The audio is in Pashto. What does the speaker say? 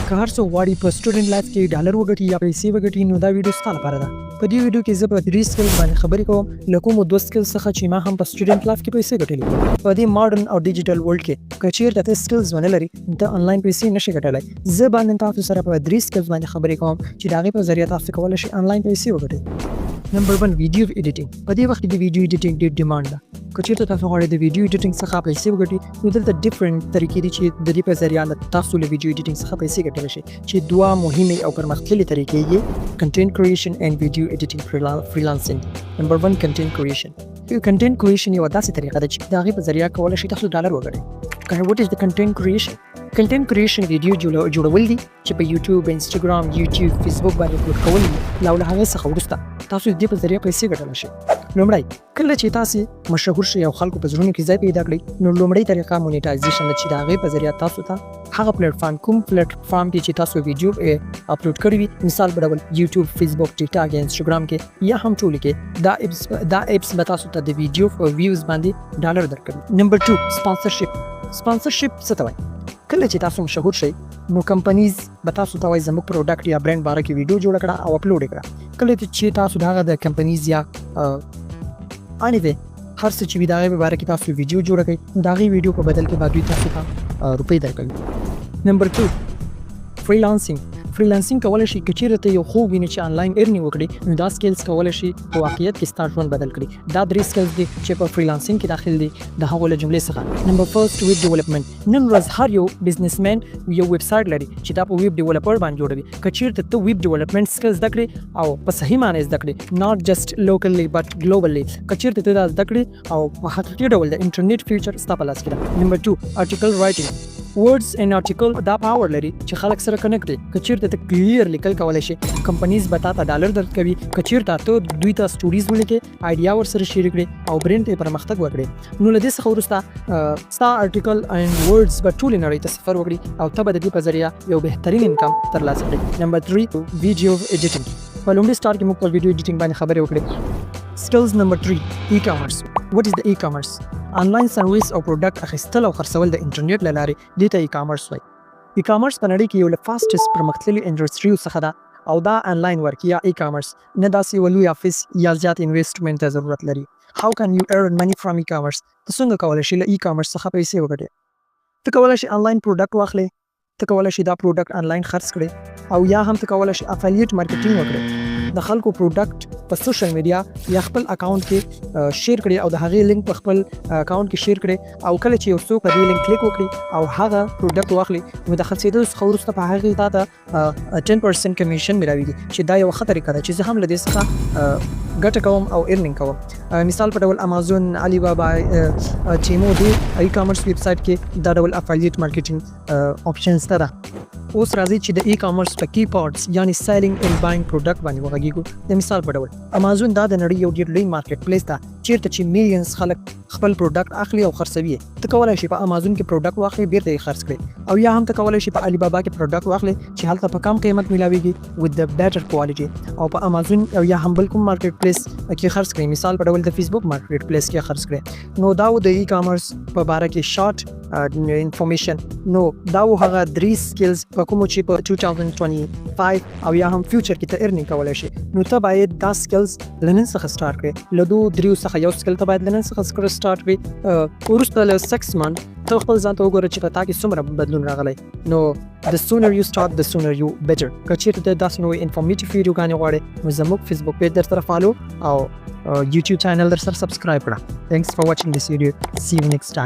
که هر څوک غواړي په student life کې ډالر وګټي یا پیسې وګټي، نو دا ویډیو ستا لپاره ده. په دې ویډیو کې زه په درې skills باندې خبرې کوم، له کومو دوه skills څخه چې ما هم په student life کې پیسې ګټلې. په دې ماډرن او digital world کې که چیرته ته skills ونه لري، ته انلاین پیسې نشې ګټلی. زه به نن تاسو سره په درې skills باندې خبرې کوم چې د هغې په ذریعه تاسو کولی شئ انلاین پیسې وګټئ. Number 1، video editing. په دې وخت کې د video editing ډېر demand ده. که چیرته تاسو غواړئ د video editing څخه پیسې وګټئ، نو دلته different طریقې دي چې د دې په ذریعه له تاسو له video editing څخه پیسې ګټلی شئ، چې دوه مهمې او پرمختللې طریقې یې content creation and video editing freelancing. Number 1، content creation. Content creation یوه داسې طریقه ده چې د هغې په ذریعه کولی شئ تاسو ډالر وګټئ. What is the content creation؟ Content creation video جوړول دي چې په یوټیوب، انسټاګرام، یوټیوب، فیسبوک باندې اپلوډ کول دي او له هغې څخه وروسته تاسو د دې په ذریعه پیسې ګټلی شئ. لومړی، کله چې تاسو مشهور شئ او خلکو په زړونو کې ځای پیدا کړئ، نو لومړۍ طریقه monetization ده چې د هغې په ذریعه تاسو ته هغه پلیټفارم، کوم پلیټفارم کې چې تاسو ویډیو اپلوډ کړی وي، مثال په ډول یوټیوب، فیسبوک، ټیک ټاک یا انسټاګرام کې یا هم ټولو کې، دا apps به تاسو ته د ویډیو په views باندې ډالر درکوي. Number 2، sponsorship. Sponsorship څه ته وایي؟ کله چې تاسو مشهور شئ، نو companies به تاسو ته وایي زموږ product یا برند باره کې ویډیو جوړه کړه او اپلوډ یې کړه. کله چې تاسو د هغه د companies یا anyway هر څه چې وي، د هغې په باره کې تاسو ویډیو جوړه کړئ، نو د هغې ویډیو په بدل کې به دوی تاسو ته روپۍ درکوي. Number 2، freelancing. Freelancing کولی شي، که چیرې ته یو خوب وینې چې انلاین earning وکړي، نو دا skills کولی شي په واقعیت کې ستا ژوند بدل کړي. دا درې skills دي چې په freelancing کې داخل دي. د هغو له جملې څخه number first، web development. نن ورځ هر یو businessman یو ویب سایټ لري چې دا په web developer باندې جوړوي. که چیرته ته web development skills زده کړې او په صحیح معنی زده کړې، not just locally but globally، که چیرته ته دا زده کړې او په حقیقي ډول، د انټرنیټ future ستا په لاس کې ده. Number 2، article writing. Words in article دا power لري چې خلک سره connect دي. که چیرته ته clear لیکل کولی شي، companies به تا ته ډالر درکوي که چیرته ته دوی ته stories ولیکې، idea ورسره share کړې او برند ته پرمختګ ورکړې. نو له دې څخه وروسته ستا article and words به ټولې نړۍ ته سفر وکړي او ته به د دې په ذریعه یو بهترین income ترلاسه کړې. Number 3، video editing. په لومړي سټار کې موږ پر video editing باندې خبرې وکړې. Skills number 3، e-commerce. What is the e-commerce؟ Online service او product اخیستل او خرڅول د انټرنیټ له لارې، دې ته e-commerce وایي. E-commerce په نړۍ کې یو له fastest پرمختللي انډسټریو څخه ده او دا online work یا e-commerce نه داسې یو لوی office یا زیات investment ته ضرورت لري. How can you earn money from e-commerce؟ ته څنګه کولی شې له e-commerce څخه پیسې وګټې؟ ته کولی شې انلاین product واخلې، ته کولی شې دا product online خرڅ کړې او یا هم ته کولی شې affiliate marketing وکړې، د خلکو product په social media یا خپل account کې share کړې او د هغې لینک په خپل account کې share کړې او کله چې یو څوک په دې link click وکړي او هغه product واخلي، نو د خرڅېدو څخه وروسته په هغې تا ته 10% commission ملاویږي، چې دا یوه ښه طریقه ده چې زه هم له دې څخه ګټه کوم او earning کوم. مثال په ډول امازون، علي بابا، ټیمو، دې e-commerce website کې دا ډول affiliate marketing options ته ده. اوس راځي چې د e-commerce په key parts، یعنی selling and buying product باندې وغږیږو. د مثال په ډول امازون، دا د نړۍ یو ډیر لوی market place ده چیرته چې millions خلک خپل product اخلي او خرڅوي. ته کولای شې په امازون کې product واخلې، بیرته یې خرڅ کړې او یا هم ته کولای شې په علي بابا کې product واخلې چې هلته په کم قیمت ملاویږي with the better quality او په امازون او یا هم بل کوم market place کې خرڅ کړې، مثال په ډول د فیسبوک market place کې خرڅ کړې. نو دا و د e-commerce په باره کې short information. نو دا و هغه درې skills په کومو چې په 2025 او یا هم future کې ته earning کولی شې. نو ته باید دا skills له نن څخه start کړې. له دوو دریو څخه یو skill ته باید له نن څخه start کړې. وروسته له 6 month ته خپل ځان ته وګوره چې په تا کې څومره بدلون راغلی. نو the sooner you start، the sooner you better. که چیرته ته داسې نوې informative ویډیوګانې غواړې، نو زموږ فیسبوک page در سره follow او یوټیوب channel در سره subscribe کړه. Thanks for watching this video. See you next time.